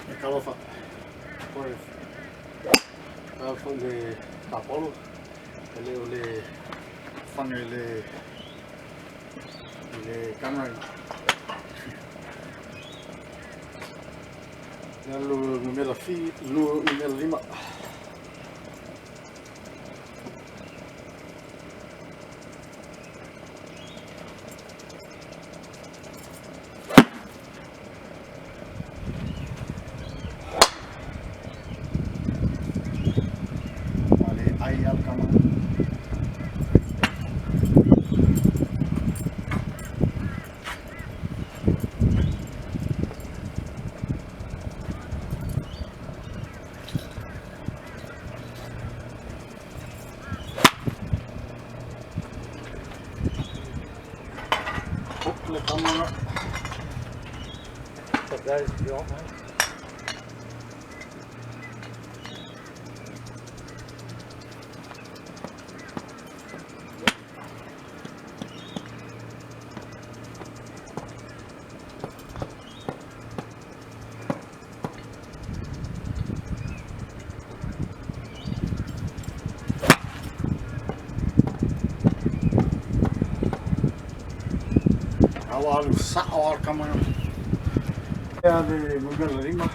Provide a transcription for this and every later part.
E talofa koe foi le tapolo e le o le fanga i le camera. Le alu numera fi, numera 5. What's up, guys? You all right? Alu sao al kamanga. Ea le numera 5.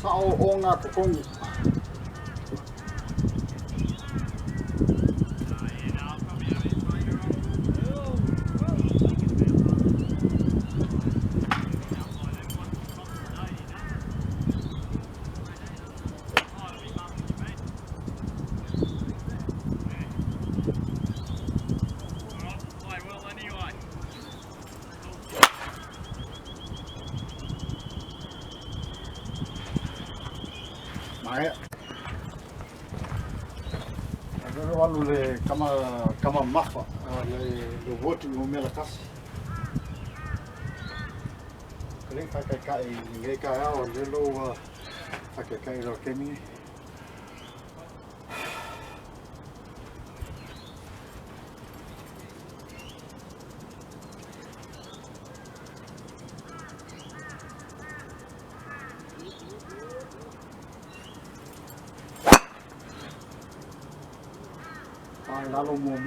Sao o ngā kokongi. Mai. Alu le kama mafa le wotu o mela kasi. Kare whakaikai i ngei ka ao le lo whakaikai rau kemi. Ai lalo mua.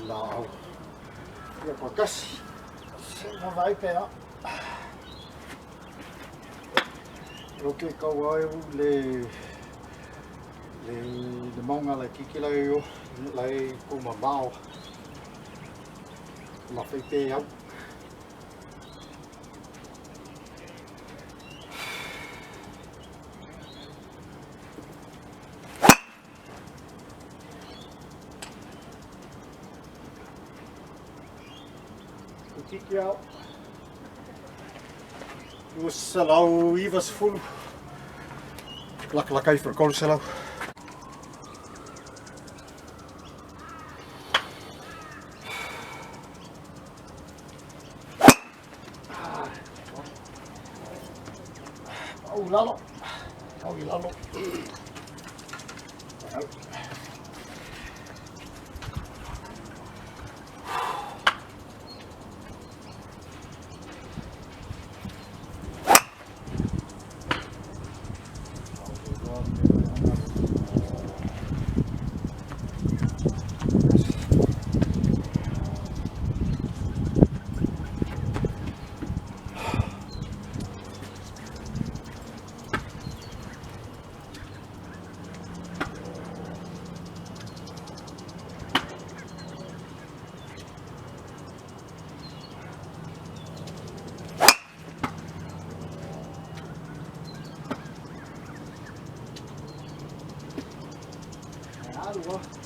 Lau. Ia pakasi. Se vai pea. Roke kau ai le maunga lai kiki lai o lai kuma mao. Ma fei au. Kiki au. Salau ivas fulu. Lak ai for kol salau. Au lalo. Au lalo. alu.